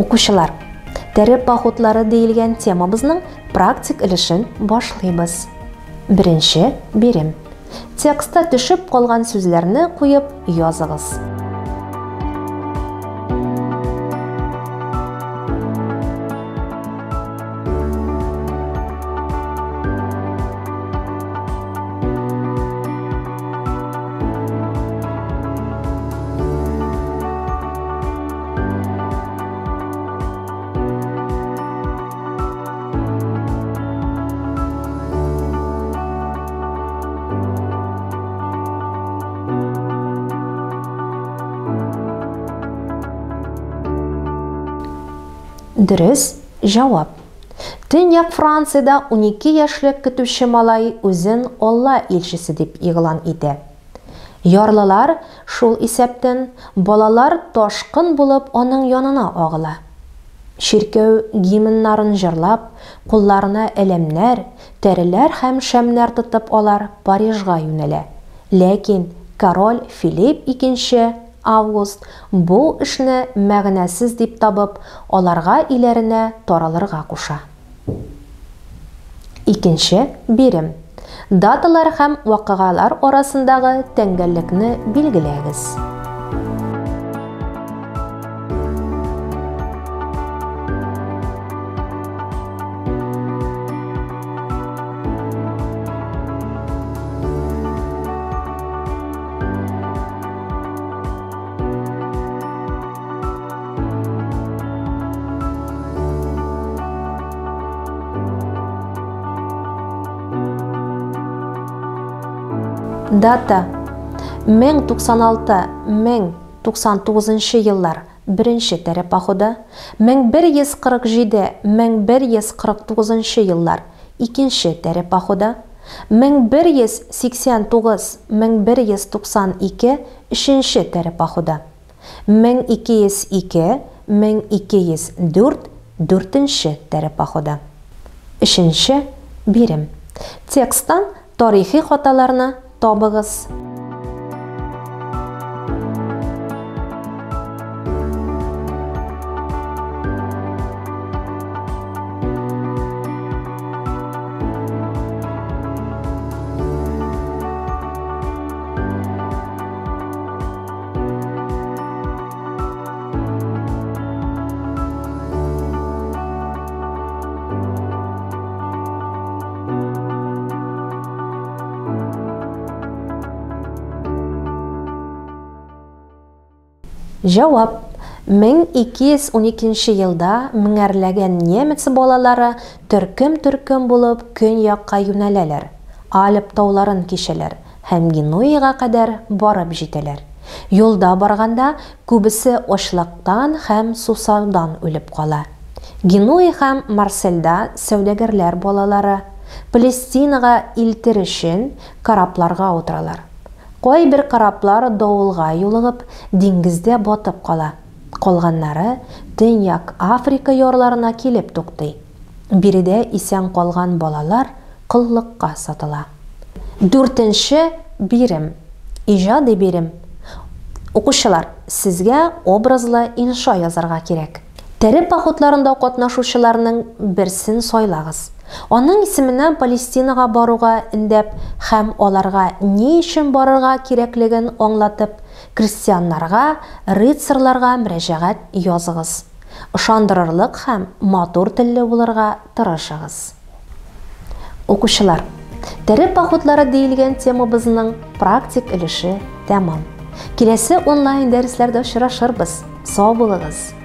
Укучылар, тәре походлары диелгән темабызның практик өлешен башлыйбыз. Беренче бирем. Текстта төшеп калган сүзләрне куеп языгыз. Дөрес җавап. Төньяк Франциядә 12 яшьлек көтүче малай үзен Алла илчесе дип игълан итә. Ярлылар, шул исәптән, балалар ташкын булып аның янына агыла. Чиркәү гимннарын җырлап, кулларына әләмнәр, тәреләр һәм шәмнәр тотып алар Парижга юнәлә. Ләкин король Филипп Икенче Август бу эшне мәгънәсез дип табып, аларга өйләренә таралырга куша. Икенче бирем. Даталар һәм вакыйгалар арасындагы тәңгәллекне билгеләгез. Дата 1096-1099 еллар беренче тәре походы, 1147-1149 еллар икенче тәре походы, 1189-1192 өченче тәре походы. 1202, 1204, дүртенче тәре походы. Өченче бирем. Тексттан тарихи хаталарны табыгыз. Җавап. 1212 елда меңәрләгән немец балалары төркем-төркем булып көньякка юнәләләр, Альп тауларын кичәләр һәм Генуяга кадәр барып җитәләр. Юлда барганда күбесе ачлыктан һәм сусаудан үлеп кала. Генуя һәм Марсельда сәүдәгәрләр балалары, Палестинага илтер өчен, корабларга утыралар. Кайбер кораблар давылга юлыгып, диңгездә батып кала. Калганнары Төньяк Африка ярларына килеп туктый. Биредә исән калган балалар коллыкка сатыла. Дүртенче бирем. Иҗади бирем. Укучылар, сезгә образлы инша язарга кирәк. Тәре походларында катнашучыларның берсен сайлагыз. Аның исеменнән Палестинага баруга өндәп һәм аларга ни өчен барырга кирәклеген аңлатып, крестьяннарга, рыцарьларга мөрәҗәгать языгыз. Ышандырырлык һәм матур телле булырга тырышыгыз. Укучылар, тәре походлары диелгән темабызның практик өлеше тәмам. Киләсе онлайн дәресләрдә очрашырбыз. Сау булыгыз!